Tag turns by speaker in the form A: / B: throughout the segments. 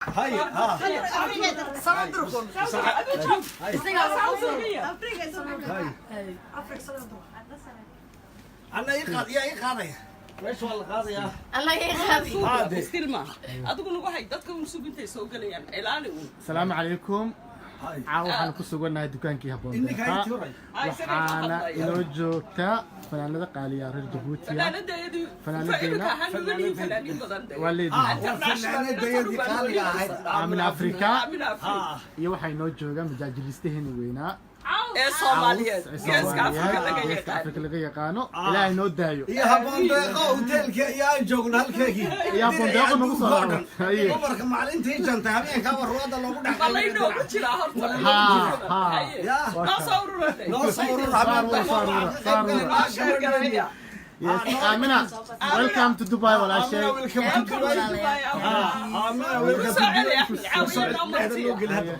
A: Hay ha. Hay. Anna ii qaad, yaa ii qaadaya. Meesha waa la qaadayaa.
B: Allah ii qaadi.
A: Haade.
C: Still maaha, adigu nagu hay dadka un sug intay soo gelayaan, ilaali uun.
D: Asalaamu calaykum.
A: Hay.
D: Caawa waxaan ku sugannahay dukaankii Habboon
A: Ininka
D: Deeqa.
A: intii horay.
D: Waxaana inoo joogta fanaanada qaaliya reer Jabuutiya.
C: Fanaanadeedu.
D: Fanaanadeena.
C: Imika ahaan nuga fanaaniin badan de.
D: Waa leedihin.
A: Waa fanaanadayadii qaaliga ahayd.
D: Aamin Afrika.
C: Aamin Afrika.
D: Iyo waxaa inoo jooga majaajilistaheeni weynaa
C: ee Soomaaliyeed,
D: ee
C: Geeska Afrika laga
D: Soomaaliyeed, Geeska
C: yaqaan.
D: Afrika laga yaqaano. Ilaahay noo daayo.
A: Iyo Habboon Deeqo, hoteelka iyo aan joogno halkeegii.
D: Iyo Habboon Deeqo nagu soo
A: Adduunka oo dhan.
D: Haye.
A: Dumarka maalintii jantay habeenkaa warwada loogu dhex
C: Malaynoogu jiraa horta.
D: Ha, ha.
C: Haye.
A: Ya.
C: Noo soo ururatay.
A: Noo soo urur.
D: Saar urur, saar urur, saar urur.
C: Noo sheeganaya.
D: Yes, Amina, welcome to Dubai, walaashay.
A: Welcome to
C: Welcome to
A: Dubai.
C: Dubai.
A: Amina, welcome
C: Soo
A: to
C: celi,
A: Dubai.
C: Axmed caawiya noo martiya.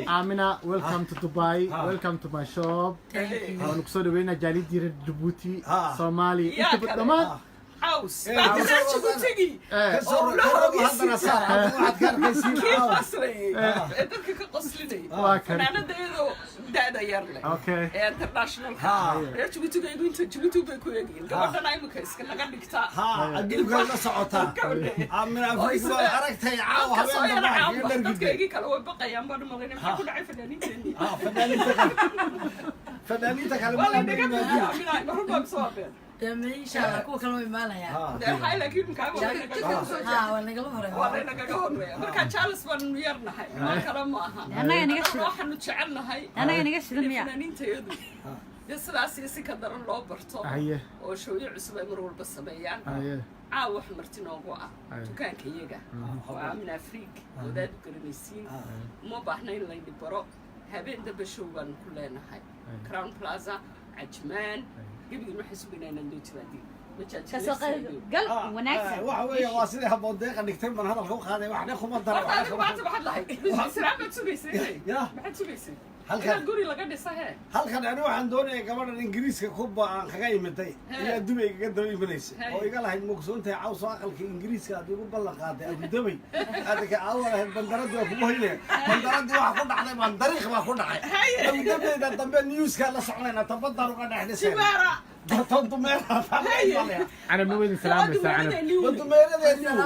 D: Amina, welcome to Dubai. Welcome to my shop. Waanu kusoo dhaweynaa jaalidii reer Jabuuti, Soomaali,
C: Yaa
D: inta
C: kale.
D: dhammaan.
C: Caws bacdi reer Jabuutigi
A: Kasoo haddana saar, hadda waxaad ka arkaysiin
C: kii
A: caawa.
C: qoslayay ee dadka ka qoslinayay,
D: Waa kan.
C: fanaanadayadoo da'da yar leh ee internationalka. Reer Jabuutiga igu inta Jabuuti bay ku eegyihiin gabadhana imika iska naga dhigtaa.
A: Ha, adduunka la socotaa.
C: Gabadhe.
A: Amina Afrika waa aragtay caawa
C: Dadka soo
A: habeen
C: yara
A: dambe
C: caamba
A: kaga dhargidday.
C: Dadkaygii kale way baqayaan baan umalayna, maxaa ku dhacay fanaaniinteenii?
A: Ha, fanaaniinta kale, fanaaniinta kale.
C: Waa la naga bixiya, Amina, ma runbaa mise waa been?
B: Dee, insha Allah kuwa kale way imaanayaan.
C: Dee waxay laakiin imkaa waa lanagaga
B: Ha, waa nagala horay.
C: waa laynagaga horreeya. Marka Charles baanu yarnahay, waa kale ma aha.
E: Annaga naga
C: Annaga waxaanu jecelnahay
E: Annaga naga shidan miya?
C: fanaaniintayadu dee sidaas iyo si ka daran loo barto oo showyo cusub ay mar walba sameeyaan. Caawa wax marti noogu ah dukaanka iyaga waa Aamin Afriik, wadaad u garanaysiin, uma baahna in layni baro. Habeen dambe show baanu ku leenahay Crown Plaza, Cajmaan. Gebigin waxay sugaynaa inaad noo timaadiin.
E: Kasoo qayb gal wanaagsan.
A: Waxa weeye waa sidii Habboon Deeqa dhigtay baan hadalka u qaaday, waxna kuma dara.
C: Horta adigu maanta maxaad lahayd? Islaam baad sugaysay?
A: Ya.
C: Maxaad sugaysay?
A: Halkan.
C: Inaad guri laga dhisa hee?
A: Halkan ani waxaan doonaya gabadhan Ingiriiska kuba aan kaga imiday ayaa Dubay kaga daba imanaysa oo iga lahayd, "Mugsoontahay caws oo aqalka Ingiriiska aad igu ballan qaaday Abu Dabay aad ka caawa lahayd, bandaradii waa kugu hoynaya." Bandaradii waxa ku dhacday baan dariiq baa ku dhacay Abu Dabayda dambe. Newskaa la soconayna tabadaan uga dhex dhisayna.
C: Jimaara.
A: Tontumeera.
D: Canab ma weydin salaamaysaa, Canab?
A: Bandumeeradeenu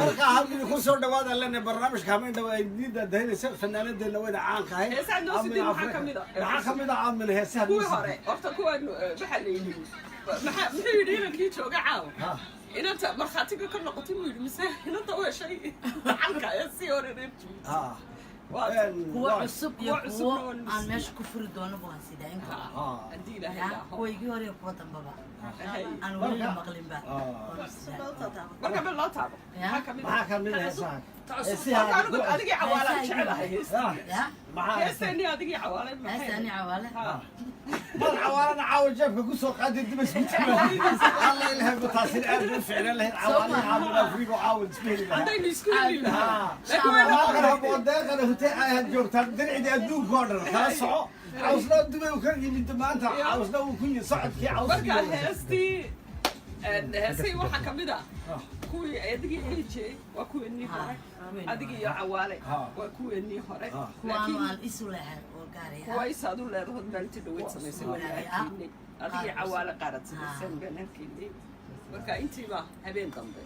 A: markaa halkii ku soo dhawaada lene barnaamijka habeen dhawa ay diida dahinaysa fanaanadeena weyna caanka ahayd.
C: Heesaha noo sidii maxaa ka mid ah?
A: Maxaa ka mid ah, Aamin, heesaha noo
C: Kuwii
A: sidii?
C: hore horta kuwaan waxaa la yidhi, maxaa muxuu yidhi inankii jooga caawa, inanta markhaatiga ka noqotay muu yidhi mise inanta u heshay lacalka ee sii hore reer Jabuuti? Waa
B: Kuwa cusub iyo
C: Kuwa cusubna
B: kuwo
C: waan
B: aan meesha ku furi doono baan sidaa inta.
C: Haddii Ilaahay
B: Ya,
C: dhaaho.
B: kuwaygii hore iyo kuwa dambaba
C: Hay.
B: aan weli la maqlinba waan sidaa.
C: Marka bal loo taabo.
B: Ya.
C: Maxaa ka mid ah?
A: Maxaa ka mid ah heesaha?
C: Horta anigu adigii cawaalaan jecelahay heesta.
B: Ya.
A: Maxaa?
C: Heesteenii adigii cawaalay maxay?
B: Heestaani cawaale.
A: Mal cawaalana caawa jeebka ku soo qaaday dib isku timaad alla ilahay bataasina aad buu ficlan lahayd cawaalaha Aamin Afrigo caawa isku heli lahaa.
C: Haddaynu isku heli lahaa, laakiin wayna
A: Halkan Habboon Deeqana hutee aad joogtaan, dircidii adduunka oo dhan kala soco. Cawsna Dubay uu ka yimid maanta, cawsna uu ku yimid socodkii caws.
C: Marka heestii, heesay waxaa ka mid ah kuwii adigii AJ, waa kuweenii hore. Adigii iyo cawaale waa kuweenii hore.
B: Kuwaanu
C: laakiin
B: aan isu lehay oo gaaraya.
C: Kuwa isaad u leedahood maalinta dhaweyd samaysay waan arkaynay. Adigii cawaale qaarad samayseen baan arkaynay. Marka intiiba habeen dambe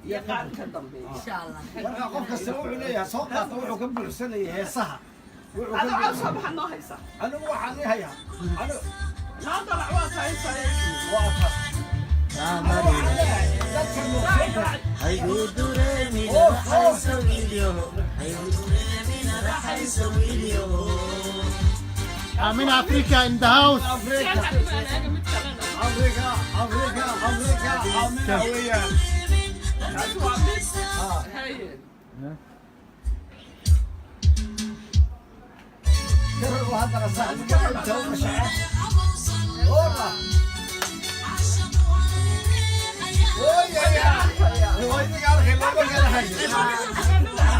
C: iyo qaar ka dambeeya.
B: Insha Allah.
A: Marka qof kasta wuxuu leeyahay soo qaata, wuxuu ka buuxsanayay heesaha. Wuxuu ka
C: Adoo cawsoo, maxaad noo haysaa?
A: Anigu waxaan ii hayaa anigu
C: Noo dalac waa tahay tahay.
A: Waa taas. Anigu waxaan leeyahay dadka muqdisho.
F: Haygu dureemina
A: Oh, oh.
F: raxaysa wiilyo, haygu dureemina raxaysa wiilyo.
D: Amina Africa in the house.
A: Africa.
C: Aaga mid kalena.
A: Africa, Africa, Africa, Amina weeyaan.
C: Taasi waa mid. Haye.
A: Garow haddana saaxiibka inta u mashaca. Ola. Ooyaya. Waa idinka arkay, looma kala hayo.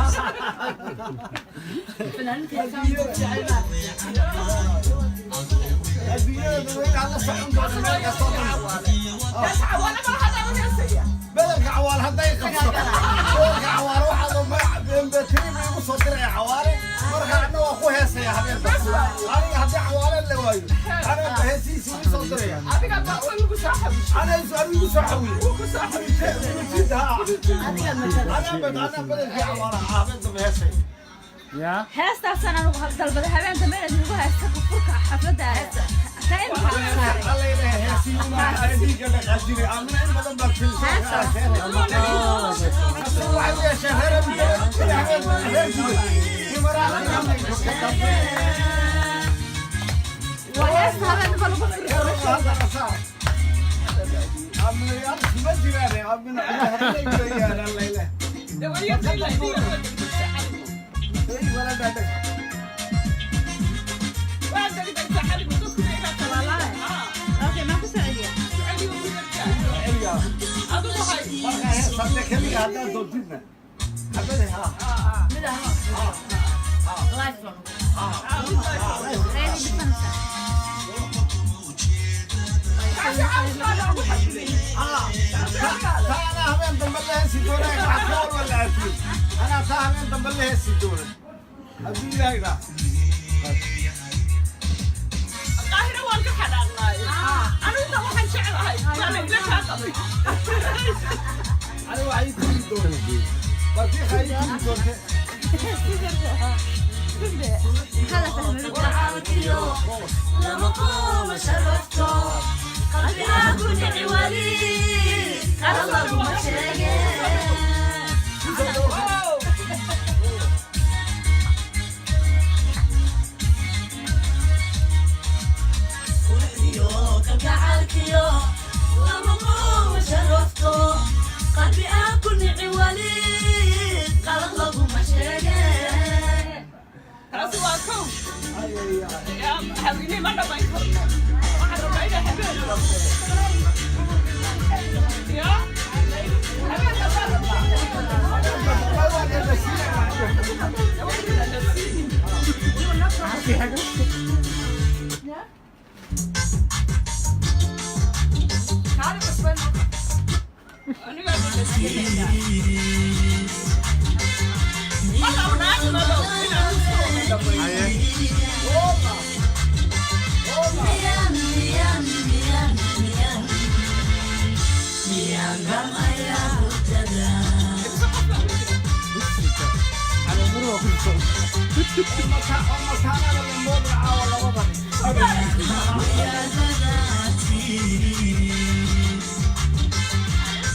A: Adduunyada dadweynaha la socon doona meel kastoo dhan.
C: Taas cawaale malaha, daa heesaya.
A: Bedelka cawaal hadday qabto, bedelka cawaal waxaad أنا أسأل يسحوي أنا بدل في عوارة عابد بهسي
D: يا
E: heestaasaan anugu dalbada habeen dambe inaad igu haysta furka xafladda taa imika saaray
A: الله يلهي هسي ما أديك أنا قادري أنا إن بدل بكتير
E: Waa heesta habeen dambe lagu furi Okay, maan ku soo celiyaa?
B: Life baan ugu
E: Ready dhifanaysaa.
C: Qaahira waan ka xadhaaqnay anigu waxaan jeclahay ila kaa qabay.
E: Maxaa la fahmay?
F: Wacalkiyo lama qooma sharafto qalbigaa ku nici wali qalad laguma sheege. Quruxdiyo kalgacalkiyo lama qooma sharafto qalbi aan ku nici wali qalad laguma sheege.
C: Taasi waa kow. Yaa haweeney ma dhamayn karno, waxaan rabnaa inaa habeen dambe, yaa habeen dambaan rabnaa. Nasiini. Anigaa dhadhansiinayna ma rabnaa aqbalo inaan usoo wada dhamayno.
F: Miyan miyan miyan miyan miyan gam ayaa hurtada.
C: Imse qof baa ku jira?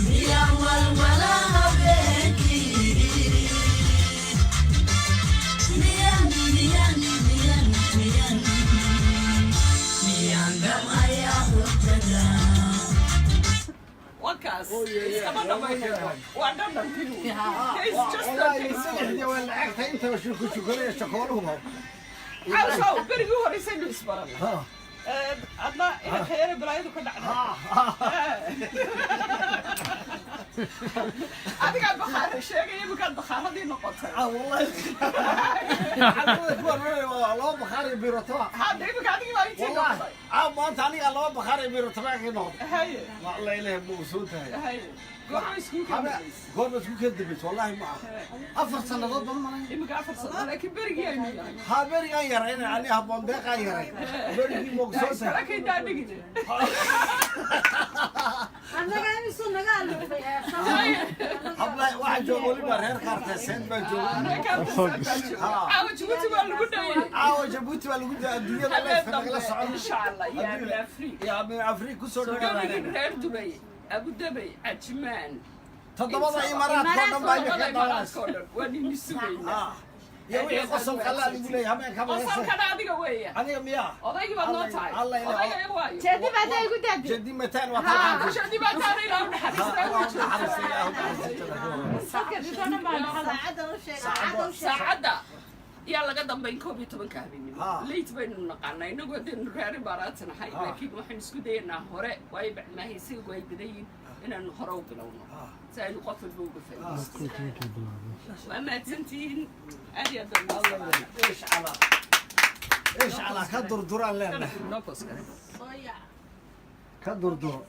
F: Miyan walwala habeenkii miyan miyan miyan miyan miyan gam ayaa hurtada.
C: Wakaas iskama dhamaynayno, waa dhadhankii. It's just a taste. Cawsow, berigii u horeysaynu isbarana adna ina khayare balaayadu ka dhacda adigaa bakhaara sheegay, iminkaad bakhaaradii noqotay. Hadda iminka adigii baa intii noqotay. Haye. Haye, goorma iskuul ka dambaysay?
A: Goorma isku ka dambaysa? Wallaahi ma aha, 4 sannadood baan malay.
C: Iminka 4 sano, laakiin berigii aynu yahay.
A: Ha, berigaan yaray ani habboondeeqaan yaray berigii moogsoon
C: Iskala
A: tahay.
C: kaydaa dhigine.
E: Annaga imisuu naga alifay.
A: Habla waxaa jooga weliba reer kaarteeseen baa jooga.
C: Caawa Jabuuti waa lagu dhayay.
A: Caawa Jabuuti baa lagu daa adduunyada
C: Habeen
A: leefka
C: dambe
A: nagala socon.
C: Insha Allah yaa min Afrika.
A: Yaa min Afrika kusoo
C: Gabigii
A: dhawaadeen.
C: reer Dubay, Abu Dhabi, Cajimaan,
A: Toddobada Imaaraadka oo dhan baa imika
C: toddobada
A: daawanaysa.
C: Imaaraadka oo dhan waa nini sugaynaa.
A: Ah, iyo wixii qosol qalaa lagu leeyahay habeenkaba heesa.
C: Qosolkana adiga weeya.
A: Aniga miyaa?
C: Odaygii baad noo tahay.
A: Allah ilaah.
C: Odayga waayo.
E: Jeedi baa daa igu daadi.
A: Jadi mataan waa taqaanaa.
C: Jadi mataan ilaa u naxariistaa
A: Allah
C: u
A: u naxariista, Ilaah u naxariista.
E: Dadka dhintoo dhan baa dhaxala.
C: Saacadda yaa laga dambayn 11-ka habeenimo.
A: Ha.
C: Late baynu naqaanaa inagu haddaynu reer Imaaraat nahay, laakiin waxaynu isku dayanaa hore, waayo bacmaahaysigu ay badan yihiin, inaanu hore u bilowno si aynu qof walba uga faa'iidaysto. Waa mahadsantihiin, aad iyo aad baan ugu salaamay.
A: ايش على ايش على ka durduraan leenahay.
C: Noo boos kale.
A: Ka durduro.